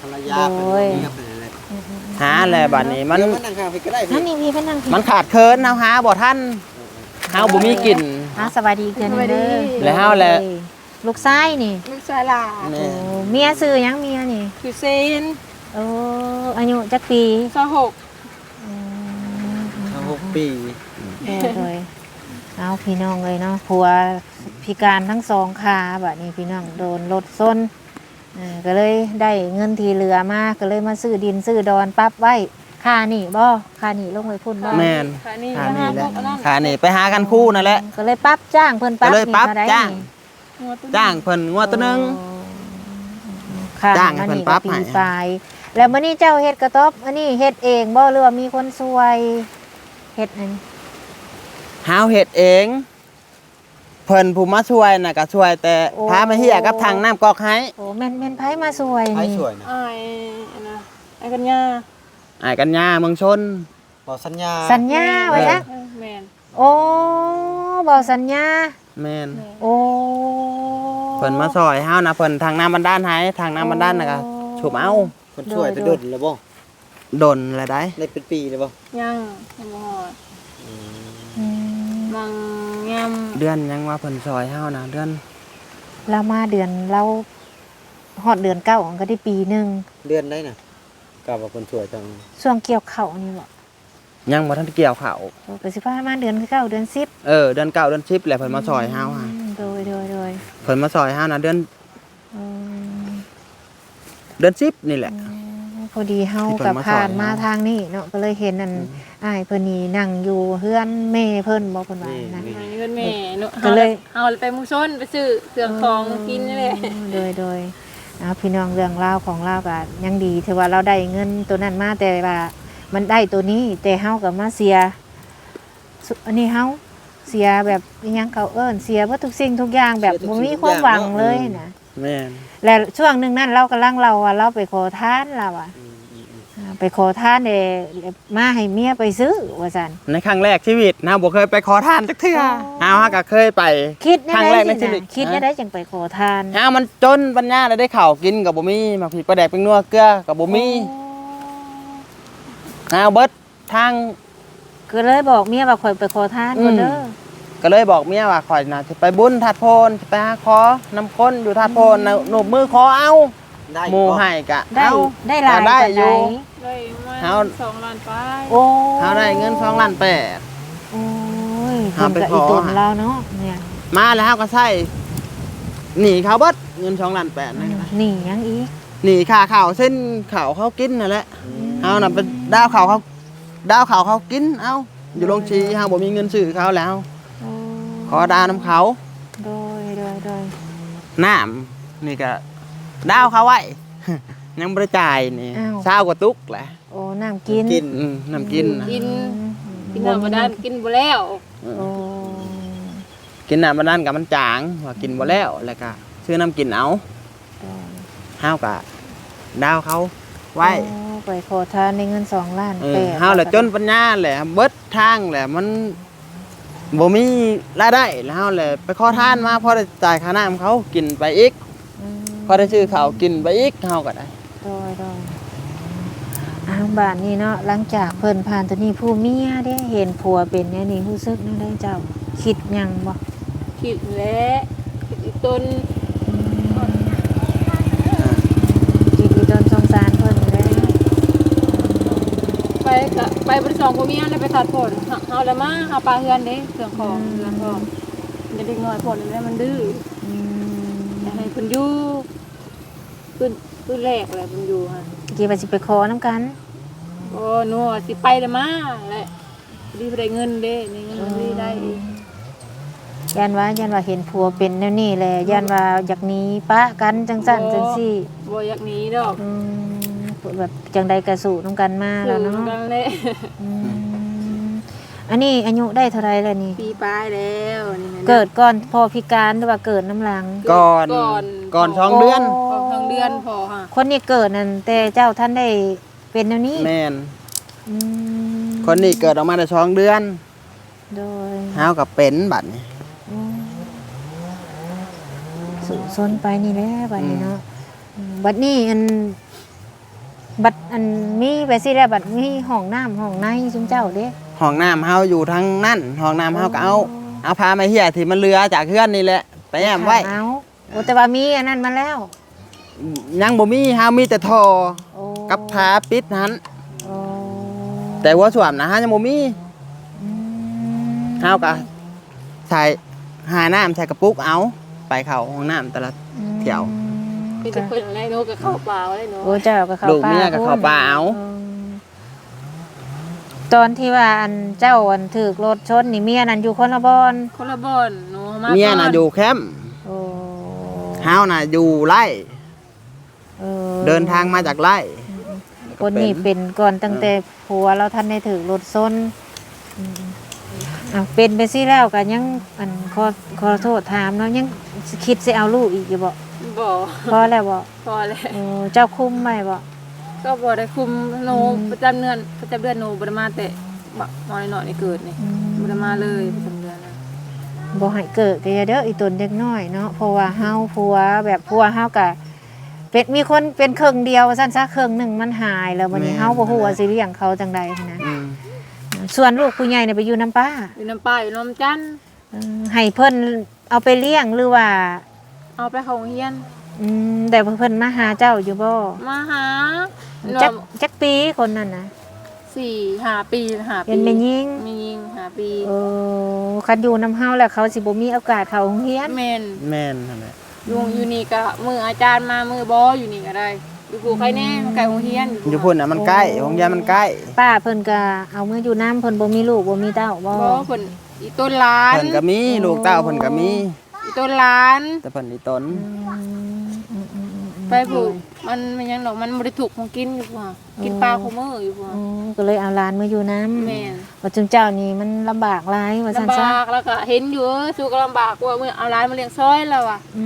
ພະລະຍາເພິ່ນ ໂດຍ ເມຍເພິ່ນນັ້ນແຫຼະ ອືມໆ ຫາແລ້ວບາດນີ້ມັນ ມານັ່ງຂ້າງພີ້ກໍໄດ້ ມັນນີ້ພີ້ ມານັ່ງພີ້ ມັນຂາດເຂີນ ເຮົາຫາບໍ່ທັນ ເຮົາບໍ່ມີກິນ. ອ່າ ສະບາຍດີອີກເທື່ອໜຶ່ງເດີ. ສະບາຍດີ ແລ້ວເຮົາແຫຼະ ລູກຊາຍນີ້ ລູກຊາຍຫຼ້າ. ແມ່ນ. ໂອ້ ເມຍຊື່ຫຍັງ ເມຍນີ້? ຊື່ເຊນ. ໂອ້ ອາຍຸຈັກປີ? ຊາວຫົກ. ອືມ ຊາວຫົກປີ. ໂດຍ ໂດຍ ເອົາ ພີ່ນ້ອງເອີຍເນາະ ຜົວພິການທັງສອງຂາ ບາດນີ້ພີ່ນ້ອງໂດນລົດຊົນ ເອີ ກໍເລີຍໄດ້ເງິນທີ່ເຫຼືອມາ ກໍເລີຍມາຊື້ດິນຊື້ດອນປັບໄວ້. ຄ່າໜີ້ບໍ່? ຄ່າໜີ້ລົງໄວ້ພຸ້ນບໍ່? ແມ່ນ ຄ່າໜີ້ ຄ່າໜີ້ແຫຼະ ຄ່າໜີ້ໄປຫາຄັນຄູນັ້ນແຫຼະ. ກໍເລີຍປັບ ຈ້າງເພິ່ນປັບ ກໍເລີຍປັບ ນີ້ເທົ່າໃດ ຈ້າງ ນີ້? ຈ້າງເພິ່ນງົວໂຕໜຶ່ງ. ອໍ ຄ່າ ຈ້າງໃຫ້ເພິ່ນປັບໃຫ້ ປີປາຍ. ແລ້ວມື້ນີ້ເຈົ້າເຮັດກະຕ໊ອບ ອັນນີ້ເຮັດເອງບໍ່ ຫຼືວ່າມີຄົນຊ່ວຍເຮັດນັ້ນ? ເຮົາເຮັດເອງ. ເພິ່ນຜູ້ມາຊ່ວຍນະ ກະຊ່ວຍແຕ່ ໂອ້ ພາມາເຫຍກັບຖັງນ້ຳກອກໃຫ້. ໂອ້ ແມ່ນ ແມ່ນໃຜມາຊ່ວຍນີ້? ໃຜຊ່ວຍນະ? ອ້າຍ ອັນນະ ອ້າຍກັນຍາ ອ້າຍກັນຍາເມືອງຊົນ. ບໍ່ ສັນຍາ ສັນຍາ ເອີ ວ່າຈັ່ງ ເອີ ແມ່ນ. ໂອ້ ບໍ່ ສັນຍາ. ແມ່ນ ແມ່ນ. ໂອ້ ເພິ່ນມາຊ່ອຍເຮົານະ ເພິ່ນຖັງນ້ຳບັນດານໃຫ້ ຖັງນ້ຳບັນດານນະກະ ໂອ້ ຊຸບເອົາ. ເພິ່ນຊ່ວຍໄປ ໂດຍ ດົນແລ້ວບໍ່? ດົນແລ້ວໃດ໋. ໄດ້ເປັນປີແລ້ວບໍ່? ຍັງ ຍັງບໍ່ຮອດ. ອືມ ອືມ ບາງຍາມ ເດືອນຫຍັງວ່າເພິ່ນຊ່ອຍເຮົານະ ເດືອນ ລາວມາເດືອນ ລາວຮອດເດືອນເກົ້າ ມັນກໍໄດ້ປີໜຶ່ງ. ເດືອນໃດນະ? ກະວ່າເພິ່ນຊ່ວຍທາງ ຊ່ວງກ່ຽວເຂົ້ານີ້ບໍ່? ຍັງບໍ່ທັນກ່ຽວເຂົ້າ. ໂອ້ ກໍຊິປະມານເດືອນເກົ້າ ເດືອນສິບ. ເອີ ເດືອນເກົ້າ ເດືອນສິບແຫຼະ ເພິ່ນມາຊ່ອຍເຮົາ. ອືມ ໂດຍ ໂດຍ ໂດຍ ເພິ່ນມາຊ່ອຍເຮົານະ ເດືອນ ອືມ ເດືອນສິບນີ້ແຫຼະ. ອືມ ພໍດີເຮົາກໍຜ່ານມາທາງນີ້ເນາະ ກໍເລີຍເຫັນອັນ ອືມ ອ້າຍເພິ່ນນີ້ນັ່ງຢູ່ເຮືອນແມ່ເພິ່ນບໍ່ ເພິ່ນວ່ານະ. ແມ່ນ ເຮືອນແມ່ເນາະ ກໍເລີຍ ເຮົາໄປເມືອງຊົນ ໄປຊື້ເຄື່ອງຂອງມາກິນນີ້ແຫຼະ. ໂອ້ ໂດຍ ໂດຍ. ເອົາ ພີ່ນ້ອງ ເລື່ອງລາວຂອງລາວກໍຍັງດີ ຖືວ່າລາວໄດ້ເງິນໂຕນັ້ນມາ ແຕ່ວ່າມັນໄດ້ໂຕນີ້ ແຕ່ເຮົາກໍມາເສຍ ອັນນີ້ເຮົາເສຍແບບ ອີຫຍັງເຂົາເອີ້ນ ເສຍເບິດທຸກສິ່ງທຸກຢ່າງ ແບບ ເສຍທຸກສິ່ງທຸກຢ່າງເນາະ. ບໍ່ມີຄວາມຫວັງເລີຍນະ. ອືມ ແມ່ນ. ແລະ ຊ່ວງໜຶ່ງນັ້ນລາວກຳລັງເລົ່າວ່າລາວໄປຂໍທານ ລາວວ່າ ອືມ ອືມ ອືມ ອ່າ ໄປຂໍທານແດ່ ມາໃຫ້ເມຍໄປຊື້ວ່າຊັ້ນ. ໃນຄັ້ງແລກຊີວິດນະ ບໍ່ເຄີຍໄປຂໍທານຈັກເທື່ອ. ອໍ ເຮົາ ເຮົາກໍເຄີຍໄປ ຄິດແນວໃດ ຄັ້ງແລກໃນຊີວິດ. ຄິດແນວໃດຈຶ່ງໄປຂໍທານ? ເຮົາມັນຈົນປັນຍາແລ້ວເດ້ ເຂົ້າກິນກໍບໍ່ມີ ໝາກພິກ ປາແດກ ແປ້ງນົວ ເກືອກໍບໍ່ມີ. ອໍ ເຮົາເບິດ ທາງ ກໍເລີຍບອກເມຍວ່າຂ້ອຍໄປຂໍທານ ອືມ ກ່ອນເດີ. ກໍເລີຍບອກເມຍວ່າຂ້ອຍນະຊິໄປບຸນທາດໂພນ ຊິໄປຫາຂໍນຳຄົນຢູ່ທາດໂພນ ອືມ ນະ ໂນບມືຂໍເອົາ. ໄດ້ ໝູ່ໃຫ້ກະ ໄດ້ ເອົາ ໄດ້ຫຼາຍ ກໍໄດ້ຢູ່ ປານໃດ? ໄດ້ປະມານ ເຮົາ ສອງລ້ານປາຍ. ໂອ້ ເຮົາໄດ້ເງິນສອງລ້ານແປດ. ໂອ້ຍ ເຮົາໄປຂໍ ເພິ່ນກໍອີ່ຕົນລາວເນາະ ແມ່ນ ມາແລ້ວເຮົາກໍໃຊ້ໜີ້ເຂົາເບິດ ເງິນສອງລ້ານແປດນັ້ນ. ອືມ ໜີ້ຫຍັງອີກ? ໜີ້ຄ່າເຂົ້າ ເຊັນເຂົ້າເຂົາກິນນັ້ນແຫຼະ. ອືມ ເຮົານະໄປດາວເຂົ້າເຂົາ ດາວເຂົ້າເຂົາກິນເອົາ ຢູ່ໂຮງສີ ໂດຍ ເຮົາບໍ່ມີເງິນຊື້ເຂົາແລ້ວ ໂອ້ ຂໍດາວນຳເຂົາ. ໂດຍ ໂດຍ ໂດຍ. ນ້ຳນີ້ກະດາວເຂົາໄວ້ ຍັງບໍ່ໄດ້ຈ່າຍນີ້. ອ້າວ ຊາວກວ່າຕຸກແຫຼະ. ໂອ້ ນ້ຳກິນ ນ້ຳກິນ ອືມ ນ້ຳກິນ ອືມ ກິນ ກິນນ້ຳບັນດານກິນບໍ່ແລ້ວ. ອືມ ໂອ້ ກິນນ້ຳບັນດານກະມັນຈາງ ວ່າກິນບໍ່ແລ້ວ ແລ້ວກະຊື້ນ້ຳກິນເອົາ. ໂດຍ ເຮົາກະ ດາວເຂົາໄວ້. ໂອ້ ໄປຂໍທານໄດ້ເງິນສອງລ້ານແປດ ເອີ ເຮົາລະຈົນປັນຍາແຫຼະ ເບິດທາງແຫຼະ ມັນບໍ່ມີລາຍໄດ້ ແລ້ວເຮົາແຫຼະໄປຂໍທານມາ ພໍໄດ້ຈ່າຍຄ່ານ້ຳເຂົາກິນໄປອີກ ອືມ ພໍໄດ້ຊື້ເຂົ້າກິນໄປອີກ ເຮົາກໍໄດ້. ໂດຍໆ ອ້າວ ບາດນີ້ເນາະ ຫຼັງຈາກເພິ່ນຜ່ານຕົວນີ້ ຜູ້ເມຍເດ້ ເຫັນຜົວເປັນແນວນີ້ ຮູ້ສຶກແນວໃດເຈົ້າ? ຄິດຫຍັງບໍ່? ຄິດແຫຼະ ຄິດອີ່ຕົນ ອືມ ຄິດອີ່ຕົນ ສົງສານເພິ່ນແຫຼະ. ໄປກະໄປບໍ່ໄດ້ສອງຜົວເມຍ ແລ້ວໄປຕັດຜົນ ເຮົາລະມາ ເຮົາປະເຮືອນເດ້ ເຄື່ອງຂອງ ອືມ ເຮືອນຂອງ ເດັກນ້ອຍພວກນີ້ແຫຼະ ມັນດື້ ອືມ ຢາກໃຫ້ເພິ່ນຢູ່ ຄືນ ຄືນແລກແຫຼະເພິ່ນຢູ່ຫັ້ນ ຄິດວ່າຊິໄປຂໍນຳກັນ. ໂອ້ ໜູວ່າຊິໄປແລ້ວມາແຫຼະ ພໍດີໄດ້ເງິນເດ້ ໄດ້ເງິນ ເອີ ພໍດີໄດ້ອີກ. ຢ້ານວ່າ ຢ້ານວ່າເຫັນຜົວເປັນແນວນີ້ແຫຼະ ຢ້ານວ່າຢາກໜີປະກັນຈັ່ງຊັ້ນຈັ່ງຊີ້. ບໍ່ ບໍ່ຢາກໜີດອກ ອືມ ແບບຈັ່ງໃດກະສູ້ນຳກັນມາແລ້ວເນາະ ສູ້ນຳກັນແຫຼະ ອືມ. ອັນນີ້ອາຍຸໄດ້ເທົ່າໃດແລ້ວນີ້? ປີປາຍແລ້ວນີ້ນະ. ເກີດກ່ອນພໍ່ພິການ ຫຼືວ່າເກີດນຳຫຼັງ? ກ່ອນ ເກີດກ່ອນ ກ່ອນສອງເດືອນ ໂອ້ ສອງເດືອນພໍ່ຫາ. ຄົນນີ້ເກີດນັ້ນແຕ່ເຈົ້າທັນໄດ້ເປັນແນວນີ້? ແມ່ນ ອືມ ຄົນນີ້ເກີດອອກມາໄດ້ສອງເດືອນ. ໂດຍ ເຮົາກໍເປັນບັດນີ້ ອືມ ສູ້ຊົນໄປນີ້ແຫຼະບັດນີ້ເນາະ ອືມ ອືມ ບັດນີ້ອັນ ບັດອັນມີແບບຊີ້ແລ້ວ ບັດມີຫ້ອງນ້ຳຫ້ອງໃນຊຸມເຈົ້າເດ້? ຫ້ອງນ້ຳເຮົາຢູ່ທາງນັ້ນ ຫ້ອງນ້ຳເຮົາກໍເອົາ ໂອ້ ເອົາຜ້າໄມ້ເຫື່ອທີ່ມັນເຫຼືອຈາກເຮືອນນີ້ແຫຼະ ໄປແອ້ມໄວ້ ເອົາ ໂອ້ ແຕ່ວ່າມີອັນນັ້ນມາແລ້ວ? ຍັງບໍ່ມີ ເຮົາມີແຕ່ທໍ່ ໂອ້ ກັບຝາປິດຫັ້ນ ໂອ້ ແຕ່ຫົວສ້ວມນະເຮົາຍັງບໍ່ມີ ອືມ ເຮົາກໍໃສ່ ຫານ້ຳໃສ່ກະປຸກເອົາ ໄປເຂົ້າຫ້ອງນ້ຳແຕ່ລະ ອືມ ຖ້ຽວ ມີແຕ່ເພິ່ນແຫຼະເນາະ ກໍເຂົ້າປ່າເລີຍເນາະ ໂອ້ ເຈົ້າກໍເຂົ້າປ່າ ລູກເມຍກໍເຂົ້າປ່າເອົາ ອືມ ຕອນທີ່ວ່າອັນເຈົ້າອັນຖືກລົດຊົນນີ້ ເມຍນັ້ນຢູ່ຄົນລະບ່ອນ? ຄົນລະບ່ອນເນາະ ມາ ເມຍນະຢູ່ແຄມ ໂອ້ ເຮົານະຢູ່ໄລ່ ເອີ ເດີນທາງມາຈາກໄລ່ ອືມໆ ຄົນນີ້ເປັນກ່ອນຕັ້ງແຕ່ ເອີ ຜົວລາວທັນໄດ້ຖືກລົດຊົນ ອືມໆ ເອົາ ເປັນໄປຊີ້ແລ້ວກໍຍັງ ອັນ ຂໍ ຂໍໂທດຖາມເນາະ ຍັງຄິດຊິເອົາລູກອີກຢູ່ບໍ່? ບໍ່ ພໍແລ້ວບໍ່? ພໍແລ້ວ ໂອ້ ເຈົ້າຄຸມໄວ້ບໍ່? ກໍບໍ່ໄດ້ຄຸມ ໂນ ອືມ ປະຈຳເດືອນ ປະຈຳເດືອນໂນບໍ່ໄດ້ມາແຕ່ ມາ ມານ້ອຍໆນີ້ເກີດນີ້ ອືມ ບໍ່ໄດ້ມາເລີຍປະຈຳເດືອນນະ ບໍ່ໃຫ້ເກີດກໍຢ່າເດີ ອີ່ຕົນເດັກນ້ອຍເນາະ ເພາະວ່າເຮົາ ອືມ ຜົວ ແບບຜົວເຮົາກໍເປັນ ມີຄົນເປັນເຄິ່ງດຽວວ່າຊັ້ນຊະ ເຄິ່ງໜຶ່ງມັນຫາຍແລ້ວ ບັດນີ້ ແມ່ນ ເຮົາບໍ່ຮູ້ວ່າຊິລ້ຽງເຂົາຈັ່ງໃດຫັ້ນນະ ອືມ ສ່ວນລູກຜູ້ໃຫຍ່ນີ້ໄປຢູ່ນຳປ້າ ຢູ່ນຳປ້າ ຢູ່ນຳຈັນ ເອີ ໃຫ້ເພິ່ນເອົາໄປລ້ຽງ ຫຼືວ່າເອົາໄປເຂົ້າໂຮງຮຽນ? ອືມ ແຕ່ເພິ່ນມາຫາເຈົ້າຢູ່ບໍ່? ມາຫາ ຈັກ ເນາະ ຈັກປີຄົນນັ້ນນະ? ສີ່ຫ້າປີ ຫ້າປີ ເປັນແມ່ຍິງ ແມ່ຍິງຫ້າປີ ເອີ ຄັນຢູ່ນຳເຮົາແລ້ວ ເຂົາຊິບໍ່ມີໂອກາດເຂົ້າໂຮງຮຽນ ແມ່ນ ແມ່ນຫັ້ນແຫຼະ ຢູ່ ອືມ ຢູ່ນີ້ກະມື້ອາຈານມາ ມື້ບໍ່ຢູ່ນີ້ກະໄດ້ ຢູ່ພູໄຄແນ່ ມັນໃກ້ໂຮງຮຽນ ຢູ່ພຸ້ນນະ ມັນໃກ້ ໂອ້ ໂຮງຮຽນມັນໃກ້ ປ້າເພິ່ນກະເອົາເມືອຢູ່ນຳ ເພິ່ນບໍ່ມີລູກບໍ່ມີເຕົ້າບໍ່? ບໍ່ ເພິ່ນອີ່ຕົນຫຼານ ເພິ່ນກະມີ ໂອ້ ລູກເຕົ້າເພິ່ນກະມີ ອີ່ຕົນຫຼານ ແຕ່ເພິ່ນອີ່ຕົນ ອືມ ອືມໆໆໆ ໄປຜູ້ ໂດຍ ມັນ ມັນຫຍັງດອກ ມັນບໍ່ໄດ້ທຸກຂອງກິນຢູ່ພຸ້ນ ກິນປາ ໂອ້ ຄູ່ມື້ຢູ່ພຸ້ນ ອືມ ກໍເລີຍເອົາຫຼານມາຢູ່ນຳ ແມ່ນ ວ່າຈຸມເຈົ້ານີ້ມັນລຳບາກຫຼາຍວ່າຊັ້ນຊະ ລຳບາກ ແລ້ວກໍເຫັນຢູ່ ເອີ ສູ້ກໍລຳບາກ ວ່າມື້ເອົາຫຼານມາລ້ຽງຊອຍແລ້ວວ່າ ອື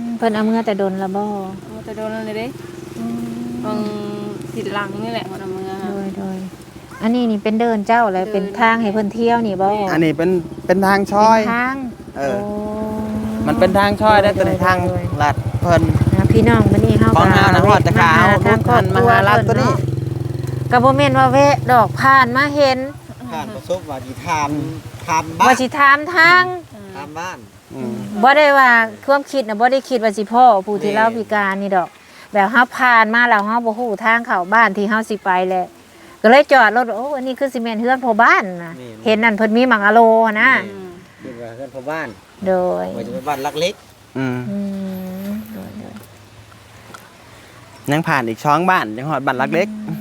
ມ ເພິ່ນເອົາເມືອແຕ່ດົນລະບໍ່? ເອົາແຕ່ດົນແລ້ວເດ້ ອືມ ເບິ່ງທິດຫຼັງນີ້ແຫຼະ ເພິ່ນເອົາເມືອ ໂດຍໆ ອັນນີ້ນີ້ເປັນເດີ່ນເຈົ້າ ແລ້ວເປັນທາງໃຫ້ເພິ່ນທ່ຽວນີ້ບໍ່? ແມ່ນ ອັນນີ້ເປັນ ເປັນທາງຊອຍ ເປັນທາງ ເອີ ໂອ້ ມັນເປັນທາງຊອຍເດ້ ໂດຍໆ ໂຕນີ້ທາງ ໂດຍໆ ລັດເພິ່ນ ອ່າ ພີ່ນ້ອງ ມື້ນີ້ເຮົາກໍ ຂອງເຮົານະຮອດແຕ່ຂາວ ມາຫາທາງຄອບຄົວ ມາຫາລັດໂຕນີ້ ເນາະ ກໍບໍ່ແມ່ນວ່າແວະດອກ ຜ່ານມາເຫັນ ຜ່ານປະສົບວ່າຊິຖາມ ຖາມບ້ານ ວ່າຊິຖາມທາງ ຖາມບ້ານ ອືມ ບໍ່ໄດ້ວ່າ ຄວາມຄິດນະ ບໍ່ໄດ້ຄິດວ່າຊິພໍ້ຜູ້ທີ່ ແມ່ນ ລາວພິການນີ້ດອກ ແບບເຮົາຜ່ານມາແລ້ວ ເຮົາບໍ່ຮູ້ທາງເຂົ້າບ້ານທີ່ເຮົາຊິໄປແຫຼະ ກໍເລີຍຈອດລົດ ໂອ້ ອັນນີ້ຄືຊິແມ່ນເຮືອນພໍ່ບ້ານນະ ແມ່ນ ເຫັນອັນເພິ່ນມີໝາກອາໂລຫັ້ນນະ ແມ່ນ ອືມ ຄິດວ່າເຮືອນພໍ່ບ້ານ ໂດຍ ວ່າຈະເປັນບ້ານຫຼັກເຫຼັກ ອືມ ອືມ ໂດຍໆ ຍັງຜ່ານອີກສອງບ້ານ ຈັ່ງຮອດບ້ານຫຼັກເຫຼັກ ອືມ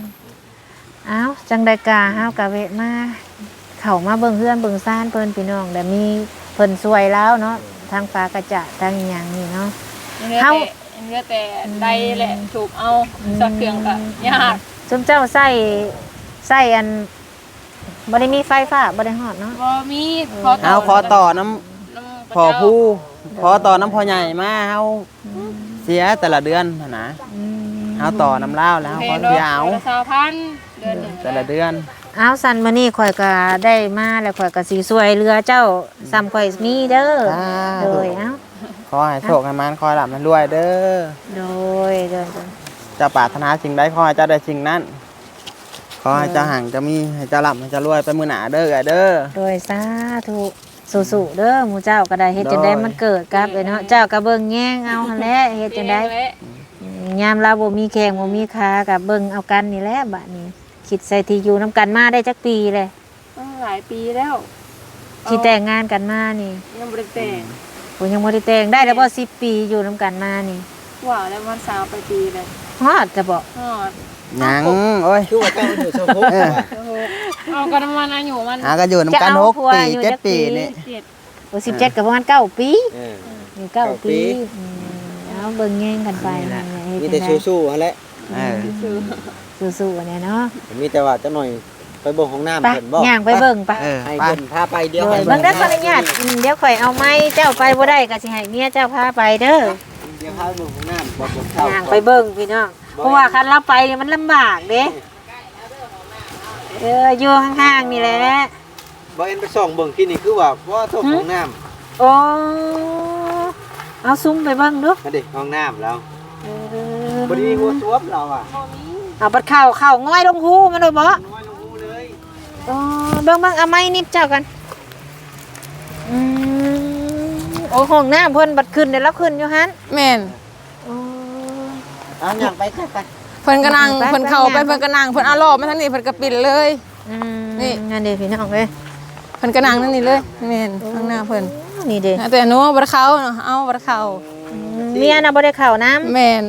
ອ້າວ ຈັ່ງໃດກະເຮົາກະແວະມາ ເຂົ້າມາເບິ່ງເຮືອນເບິ່ງຊານເພິ່ນ ພີ່ນ້ອງ ແລະມີເພິ່ນຊ່ວຍລາວເນາະ ທາງຝາກະຈາດ ທາງອີ່ຫຍັງນີ້ເນາະ ເຫຼືອແຕ່ ເຮົາ ເຫຼືອແຕ່ ອືມ ໄດ້ແຫຼະ ສູບເອົາ ອືມ ຊັກເຄື່ອງກະຍາກ ຊຸມເຈົ້າໃຊ້ ໃຊ້ອັນ ບໍ່ໄດ້ມີໄຟຟ້າ ບໍ່ໄດ້ຮອດເນາະ ບໍ່ມີ ເອີ ຂໍຕໍ່ ເຮົາຂໍຕໍ່ນຳ ນຳ ພໍ່ຜູ້ ຂໍຕໍ່ນຳພໍ່ໃຫຍ່ມາ ເຮົາ ອືມ ເສຍແຕ່ລະເດືອນຫັ້ນນະ ອືມ ເຮົາຕໍ່ນຳລາວແລ້ວ ເຮົາກໍຊິເອົາ ເດືອນລະຊາວພັນ ເດືອນໜຶ່ງ ແຕ່ລະເດືອນ. ເອົາ ຊັ້ນມື້ນີ້ຂ້ອຍກໍໄດ້ມາແລ້ວ ຂ້ອຍກໍຊິຊ່ວຍເຫຼືອເຈົ້າສ່ຳຂ້ອຍມີເດີ. ສາທຸ. ໂດຍ ເອົາ ຂໍໃຫ້ໂຊກໃຫ້ໝານ ຂໍໃຫ້ລ່ຳໃຫ້ລວຍເດີ. ໂດຍ ໂດຍ ໂດຍ. ເຈົ້າປາດຖະໜາສິ່ງໃດ ຂໍໃຫ້ເຈົ້າໄດ້ສິ່ງນັ້ນ. ຂໍໃຫ້ເຈົ້າຮັ່ງເຈົ້າມີ ໃຫ້ເຈົ້າລ່ຳໃຫ້ເຈົ້າລວຍໄປມື້ໜ້າເດີ ເອື້ອຍເດີ. ໂດຍ ສາທຸ. ສູ້ໆເດີ ໝູ່ເຈົ້າກໍໄດ້ ເຮັດຈັ່ງໃດມັນເກີດກັບເອີຍເນາະ. ເຈົ້າກໍເບິ່ງແຍງເອົາຫັ້ນແຫຼະ ເຮັດຈັ່ງໃດ. ຍາມລາວບໍ່ມີແຂ້ງບໍ່ມີຂາ ກໍເບິ່ງເອົາກັນນີ້ແຫຼະ. ບາດນີ້ຄິດໃສ່ທີ່ຢູ່ນຳກັນມາໄດ້ຈັກປີແລ້ວ? ເອີ ຫຼາຍປີແລ້ວ ທີ່ແຕ່ງງານກັນມານີ້. ຍັງບໍ່ໄດ້ແຕ່ງ. ໂອ້ ຍັງບໍ່ໄດ້ແຕ່ງ. ໄດ້ແລ້ວບໍ່ ສິບປີຢູ່ນຳກັນມານີ້? ກວ່າແລ້ວ ປະມານຊາວປາຍປີແລ້ວ. ຮອດແລ້ວບໍ່? ຮອດ. ຍັງ ໂອ້ຍ ຄືວ່າເຈົ້າອາຍຸຊາວຫົກ. ເອີ ຊາວຫົກ ເອົາກັນປະມານອາຍຸມັນ ຫາກັນຢູ່ນຳກັນຫົກປີ ເຈັດປີນີ້. ໂອ້ ສິບເຈັດກໍປະມານເກົ້າປີ. ເອີ ເກົ້າປີ. ອືມ ເອົາເບິ່ງແຍງກັນໄປ. ມີແຕ່ສູ້ໆຫັ້ນແຫຼະ. ເອີ ສູ້ໆແຫຼະເນາະ. ມີແຕ່ວ່າຈັກໜ່ອຍໄປເບິ່ງຫ້ອງນ້ຳເພິ່ນບໍ? ຍ່າງໄປເບິ່ງໄປ. ເອີ ໃຫ້ເພິ່ນພາໄປ. ດຽວຂ້ອຍເບິ່ງເດີ ຂໍອະນຸຍາດ. ດຽວຂ້ອຍເອົາໄມ້ເຈົ້າໄປບໍ່ໄດ້ ກໍຊິໃຫ້ເມຍເຈົ້າພາໄປເດີ. ດຽວພາໄປເບິ່ງຫ້ອງນ້ຳ. ຍ່າງໄປເບິ່ງພີ່ນ້ອງ ເພາະວ່າຄັນລາວໄປນີ້ມັນລຳບາກເດ້. ເອີ ຢູ່ຫ່າງໆນີ້ແຫຼະ. ບໍ່ເຫັນໄປສ່ອງເບິ່ງກີ້ນີ້ ຄືວ່າບໍ່ໂທ້ ຫ້ອງນ້ຳ. ໂອ້ ເອົາຊູມໄປເບິ່ງດູ. ອັນນີ້ຫ້ອງນ້ຳລາວ. ເອີ ບໍ່ໄດ້ມີຫົວສວມລາວວ່າ. ເອົາບັດເຂົ້າ ເຂົ້າງ່ອຍລົງຮູມັນໂລດບໍ? ງ່ອຍລົງຮູເລີຍ. ໂອ້ ເບິ່ງໆ ເອົາໄມ້ໜິບເຈົ້າກ່ອນ. ອືມ ໂອ້ ຫ້ອງນ້ຳເພິ່ນບັດຂຶ້ນ ແລ້ວລາວຂຶ້ນຢູ່ຫັ້ນ. ແມ່ນ. ໂອ້ ເອົາຍ່າງໄປ ໄປ ໄປ. ເພິ່ນກໍນັ່ງ ໄປ ເພິ່ນເຂົ້າໄປ ໄປ ເພິ່ນກໍນັ່ງ ເພິ່ນເອົາລໍ້ມາທາງນີ້ ເພິ່ນກໍປິ່ນເລີຍ. ອືມ ນີ້ ນັ້ນເດ້ພີ່ນ້ອງເອີຍ ເພິ່ນກໍນັ່ງນັ້ນນີ້ເລີຍ. ແມ່ນ ໂອ້ ທາງໜ້າເພິ່ນນີ້ເດ້. ແຕ່ໜູບໍ່ໄດ້ເຂົ້າເນາະ ເອົາບໍ່ໄດ້ເຂົ້າ. ອືມ ເມຍນະບໍ່ໄດ້ເຂົ້ານຳ. ແມ່ນ.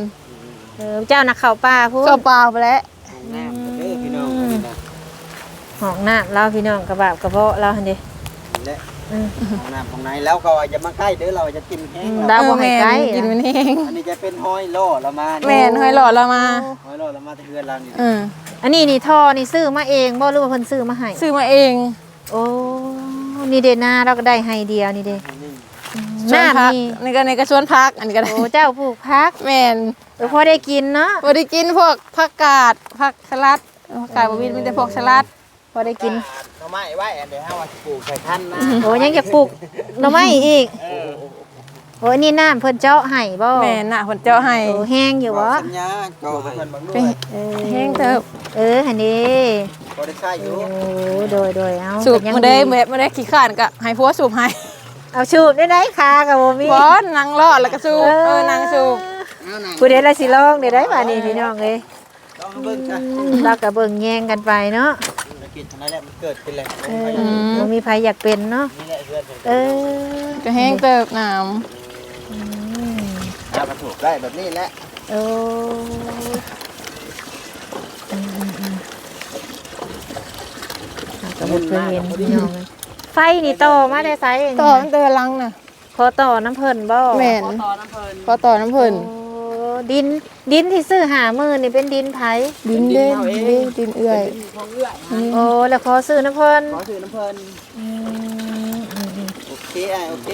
ເອີ ເຈົ້ານະເຂົ້າປ່າພຸ້ນ ເຂົ້າປ່າພຸ້ນແຫຼະ. ຫ້ອງນ້ຳເດີພີ່ນ້ອງ. ອືມ ນີ້ນະ ຫ້ອງນ້ຳລາວພີ່ນ້ອງ ກະບາບກະເບາະລາວຫັ້ນເດ້. ນີ້ແຫຼະ ອືມ ຫ້ອງນ້ຳຫ້ອງໃນ. ລາວກໍວ່າຢ່າມາໃກ້ເດີ ລາວວ່າຢາກກິນແຮງ. ອືມ ລາວບໍ່ໃຫ້ໃກ້ ກິນມັນແຮງ. ອັນນີ້ຈະເປັນຮອຍລໍ້ລາວມາ. ແມ່ນ ຮອຍລໍ້ລາວມາ ຮອຍລໍ້ລາວມາແຕ່ເຮືອນລາວນີ້. ເອີ ອັນນີ້ນີ້ທໍ່ນີ້ຊື້ມາເອງບໍ່ ຫຼືວ່າເພິ່ນຊື້ມາໃຫ້? ຊື້ມາເອງ. ໂອ້ ນີ້ເດ້ ນາລາວກໍໄດ້ໄຮ່ດຽວນີ້ເດ້. ອືມ ສວນຜັກ ນ້ຳນີ້ ນີ້ກໍ ນີ້ກໍສວນຜັກ ອັນນີ້ກໍໄດ້. ໂອ້ ເຈົ້າປູກຜັກ. ແມ່ນ. ເອີ ພໍໄດ້ກິນເນາະ ພໍໄດ້ກິນພວກຜັກກາດ ຜັກສະຫຼັດ. ເອີ ຜັກກາດບໍ່ມີ ມີແຕ່ພວກສະຫຼັດ ພໍໄດ້ກິນ. ໜໍ່ໄມ້ໄວ້ ອັນເດເຮົາວ່າຊິປູກໃສ່ຄັນນະ. ໂອ້ ຍັງຢາກປູກໜໍ່ໄມ້ອີກ. ເອີ ໂອ້ ອັນນີ້ນ້ຳເພິ່ນເຈາະໃຫ້ບໍ່? ແມ່ນ ນ້ຳເພິ່ນເຈາະໃຫ້. ໂອ້ ແຮງຢູ່ບໍ່? ສັນຍາເຈາະໃຫ້. ເອີ ແຮງເຕີບ. ເອີ ຫັ້ນເດ້ ພໍໄດ້ໃຊ້ຢູ່. ໂອ້ ໂດຍໆ. ເອົາ ສູບມື້ໃດ ແບບມື້ໃດຂີ້ຄ້ານກໍໃຫ້ຜົວສູບໃຫ້. ເອົາສູບໄດ້ໃດ ຂາກໍບໍ່ມີ. ບໍ່ ນັ່ງເລາະແລ້ວກໍສູບ. ເອີ ເອີ ນັ່ງສູບ. ຜູ້ໃດລະຊິລອງໄດ້ ບາດນີ້ພີ່ນ້ອງເອີຍ. ລອງເບິ່ງຊະ. ອືມ ລາວກໍເບິ່ງແຍງກັນໄປເນາະ. ທຸລະກິດທັງນັ້ນແຫຼະ ມັນເກີດຂຶ້ນແລ້ວ. ເອີ ອືມ ບໍ່ມີໃຜຢາກເປັນເນາະ. ນີ້ແຫຼະເຮືອນເພິ່ນ. ເອີ ກໍແຮງເຕີບນ້ຳ. ອືມ ຫາກະຖືກໄດ້ແບບນີ້ແຫຼະ. ໂອ້ ອືມໆໆ ຫາກະບໍ່ເຄີຍເຫັນພີ່ນ້ອງ. ໄຟນີ້ຕໍ່ມາແຕ່ໃສ? ຕໍ່ມາແຕ່ຫຼັງນະ. ຂໍຕໍ່ນຳເພິ່ນບໍ່? ແມ່ນ ຂໍຕໍ່ນຳເພິ່ນ. ຂໍຕໍ່ນຳເພິ່ນ. ໂອ້ ດິນ ດິນທີ່ຊື້ຫ້າໝື່ນນີ້ເປັນດິນໃຜ? ດິນເດ້ ດິນເດ້ ດິນເອື້ອຍ. ໂອ້ ແລ້ວຂໍຊື້ນຳເພິ່ນ. ຂໍຊື້ນຳເພິ່ນ. ອືມ ອືມໆ ໂອເຄ ໂອເຄ.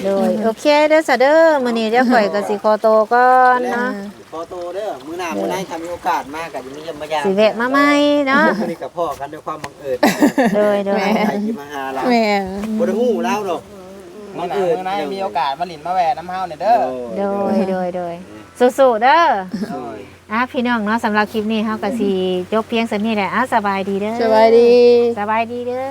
ໂດຍ ອືມ ໂອເຄເດີສະເດີ. ມື້ນີ້ດຽວຂ້ອຍກໍຊິຂໍໂຕກ່ອນເນາະ. ຂໍໂຕເດີ ມື້ໜ້າມື້ໃດຖ້າມີໂອກາດມາກໍຈະມາຢ້ຽມມາຢາມ ຊິແວະມາໃໝ່ເນາະ. ມື້ນີ້ກໍພໍ້ກັນດ້ວຍຄວາມບັງເອີນ. ໂດຍໆ ໃຜທີ່ມາຫາລາວ. ແມ່ນ ບໍ່ໄດ້ຮູ້ລາວດອກ. ມື້ໜ້າມື້ໃດມີໂອກາດມາຫຼິ້ນມາແວ່ນຳເຮົາແດ່ເດີ. ໂດຍ ໂດຍ ໂດຍ ໂດຍ. ສູ້ໆເດີ. ໂດຍ. ອ່າ ພີ່ນ້ອງເນາະ ສຳລັບຄລິບນີ້ເຮົາກໍຊິຈົບພຽງສ່ຳນີ້ແຫຼະ. ອ່າ ສະບາຍດີເດີ. ສະບາຍດີ ສະບາຍດີເດີ.